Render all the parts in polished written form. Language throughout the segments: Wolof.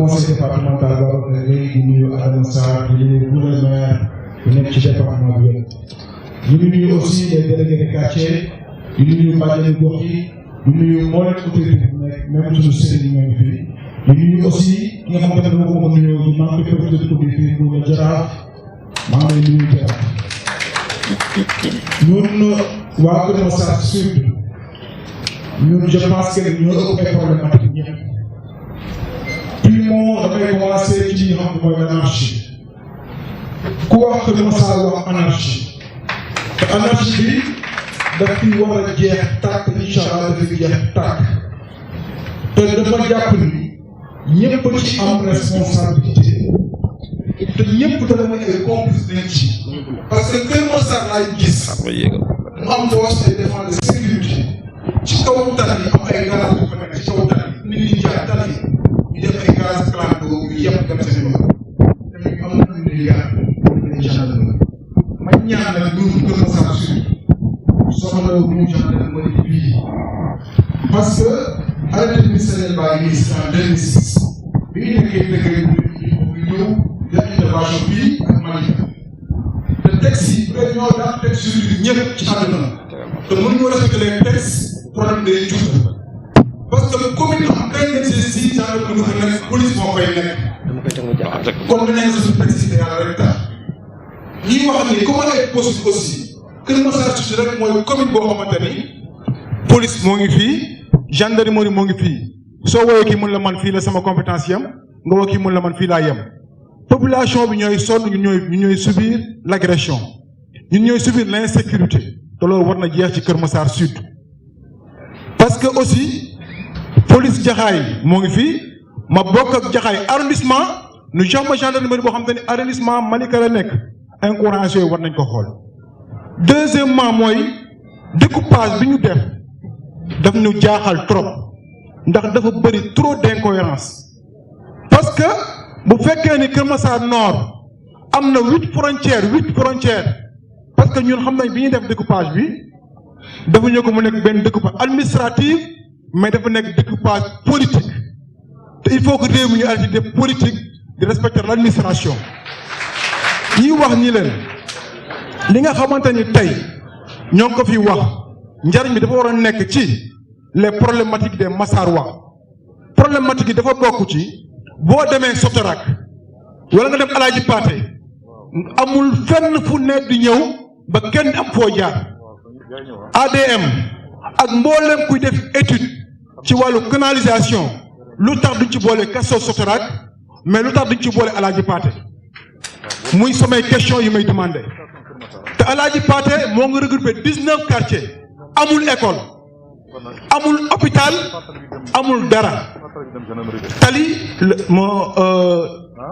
conseil départemental Babacar Gueye di nuyu Adama Sarr di nuyu gouverneur bu nekk ci département bi yëpp. ñu ngi nuyu aussi les délégués de quartier di nuyu bàjjenu gox yi di nuyu mboolem autorité bu nekk même suñu sëriñ ñoo ngi fii. di nuyu aussi ki nga xamante ne moom moo ko nuyoo maa ngi koy profité de ko fii pour le Jaraaf maa ngi lay nuyu Jaraaf. ñun waa Kër Massar Sud ñun je pense que ñoo ëpp ay problématique ñëpp. Primo damay commencé ci li nga xam ne mooy anarchie ku wax Kër Massar wax anarchie te anarchie bi daf fi war a jeex tàkk incha allah dafay jeex tàkk te dafa jàpp ni ñëpp ci am responsabilité te ñëpp dana mën ay complice nañ ci parce que Kër Massar laay gis mu am force de défense de sécurité ci kaw tali am ay garage yu fa nekk ci kaw tali nit ñi jaar tali ñu def ay gaz clando yu yëpp dem seen yoon tamit am na lu ñuy yaar ñu gendarmerie ma ñaan nag ñun Kër Massar Sud soxla ñu gendarmerie bii parce que arrêté ministériel baa ngi nii en 2006 bi ñu nekkee dëgg ñu ñëw def intervention bii ak Malika te texte yi peut ñoo daan texte juridique ñëpp ci àdduna te mënuñoo respecté les textes problème day jur parce que commune am benn exercice gendarmerie mu fa nekk police moo koy nekk kon dinañ sa complexité yàlla rek tax ñuy wax ni comment est possible aussi Kër Massar Sud rek mooy commune boo xamante ni police moo ngi fii gendarmerie moo ngi fii soo woowee kii mun la man fii la sama compétence yam nga woo kii mun la man fii laa yem population bi ñooy sonn ñu ñooy subir l'agression ñun ñooy subir l'insécurité te loolu war na jeex ci Kër Massar Sud parce que aussi police Jaxaay moo ngi fii ma bokk ak Jaxaay arrondissement nu jox ma gendarmerie boo xam te ne arrondissement Malika la nekk incohérence yooyu war nañ ko xool deuxièmement mooy découpage bi ñu daf ñu jaaxal trop ndax dafa bëri trop d'incohérence parce que bu fekkee ni Kër Massar Nord am na 8 frontières parce que ñun xam nañ bi ñuy def découpage bi dafa ñu ko mu nekk benn découpage administratif mais dafa nekk découpage politique te il faut que réew mi ñu arrêté def politique di respecter l'administration ñuy wax ñi leen li nga xamante ni tey ñoo ngi ko fi wax njariñ bi dafa war a nekk ci les problématiques des Massarois problématique yi dafa bokk ci boo demee Sotarak wala nga dem Alaaji Paate amul fenn fu ne di ñëw ba kenn am foo jaar ADM ak mboolem kuy def étude ci wàllu canalisation lu tax duñ ci boole Kasso Sotarak mais lu tax duñ ci boole Alaaji Paate muy samay question yu may demandé te Alaaji Paate moo ngi regroupé 19 quartiers amul école amul hôpital amul dara tali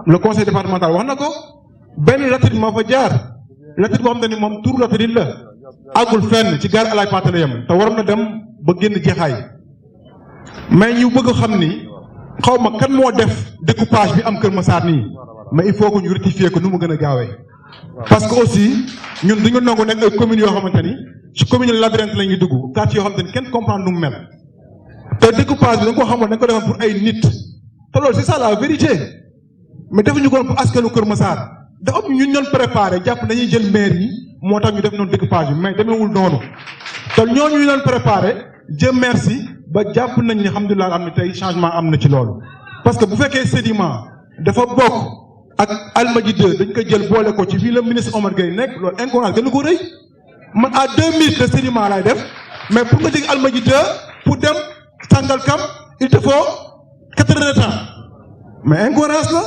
le conseil départemental wax na ko benn latérite moo fa jaar latérite boo xam ne ni moom tur latérite la àggul fenn ci gaar Alaaji Paate la yem te waroon na dem ba génn Jaxaay mais ñu bëgg xam ni xaw ma kan moo def découpage bi am Kër Massar nii mais il faut que ñu rectifier ko nu mu gën a gaawee parce que aussi ñun dañu nangu nekk ay communes yoo xamante ni ci commune labyrinthe la ñuy dugg quartier yoo xamante ni kenn comprendre nu mu mel te découpage bi da nga ko xamoon da nga ko defoon pour ay nit te loolu c'est ça la vérité mais defuñu ko pour askanu Kër Massar dafa am ñun ñoon préparé jàpp dañuy jël maire yi moo tax ñu def noonu découpage bi mais demeewul noonu te ñooñu ñu doon préparé jëm merci ba jàpp nañ ni alhamdulilah am na tey changement am na ci loolu parce que bu fekkee sédiment dafa bokk ak Almadies 2 dañ ko jël boole ko ci fii la ministre Omar Gueye nekk loolu incohérence gën a ko rëy man à 2 minutes de sédiment laay def mais pour nga jóge Almadies 2 pour dem Sangalkam il te faut 4 heures de temps mais incohérence la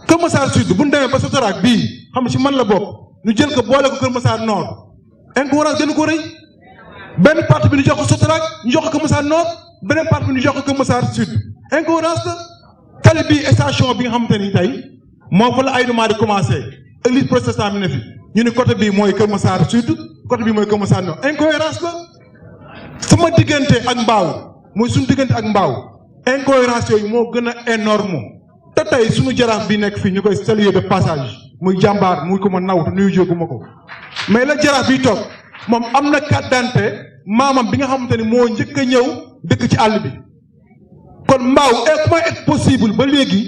Kër Massar Sud bu ñu demee ba Sotarak bii xam ci man la bokk ñu jël ko boole ko Kër Massar Nord incohérence gën a ko rëy benn partie bi ñu jox ko Sotarak ñu jox ko Kër Massar Nord beneen partie bi ñu jox ko Kër Massar Sud incohérence la tali bii station bi nga xamante ni tey moo fa la ay demande di commencé église protestante bi ne fi ñu ne côté bii mooy Kër Massar Sud côté bii mooy Kër Massar Nord incohérence la sama diggante ak Mbaaw mooy suñu diggante ak Mbaaw incohérence yooyu moo gën a énorme te tey suñu jaraaf bi nekk fii ñu koy saluer de passage muy jàmbaar muy ko ma naw te nuyu jóguma ko mais la jaraaf bi toog moom am na carte d'identité maamam bi nga xamante ni moo njëkk a ñëw dëkk ci àll bi kon mbaaw comment est possible ba léegi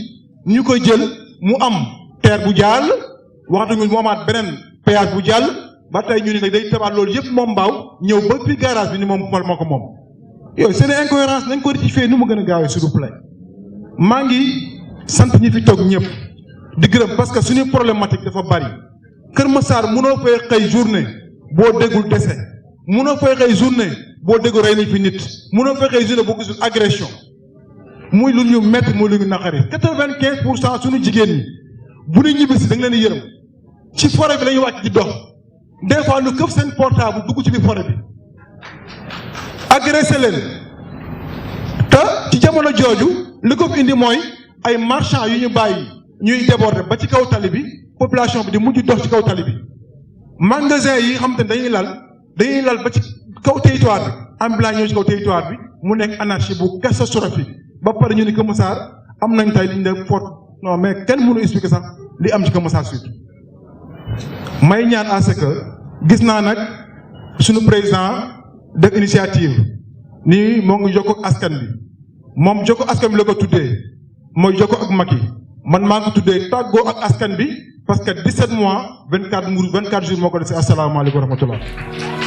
ñu koy jël mu am terre bu jàll waxatuñu mu amaat beneen péage bu jàll ba tey ñu ne nag day tabaat loolu yëpp moom mbaaw ñëw ba puis garage bi ni moom moo ko moom yooyu c'est une incohérence nañ ko rectifier nu mu gën a gaawee s'il vous plaît maa ngi sant ñi fi toog ñëpp di gërëm parce que suñu problématique dafa bari Kër Massar mënoo fay xëy journée boo déggul décès mënoo fay xëy journée boo déggul rey nañ fi nit mënoo fay xëy journée boo gisul agression muy lu ñu métti muy lu ñu naqari 95% suñu jigéen ñi bu ñu ñibbisi da nga leen di yërëm ci forêt bi la ñuy wàcc di dox des fois ñu këf seen portable dugg ci biir forêt bi agressé leen te ci jamono jooju li ko fi indi mooy ay marchands yu ñu bàyyi ñuy déborder ba ci kaw tali bi population bi di mujj dox ci kaw tali bi magasin yi xam te ne dañuy lal ba ci kaw territoire bi ambulance ñëw ci kaw territoire bi mu nekk anarchie bu catastrophique ba pare ñu ni Kër Massar am nañ tey liñ ne faute non mais kenn mënu expliquer sax li am ci Kër Massar Sud may ñaan à ce que gis naa nag suñu président def initiative ni moo ngi jokkoo ak askan bi moom jokkoo askan bi la ko tuddee mooy jokkoo ak Macky man maa ngi ko tuddee tàggoo ak askan bi parce que 17 mois 24 jours moo ko dese asalaamaaleykum wa rahmatullah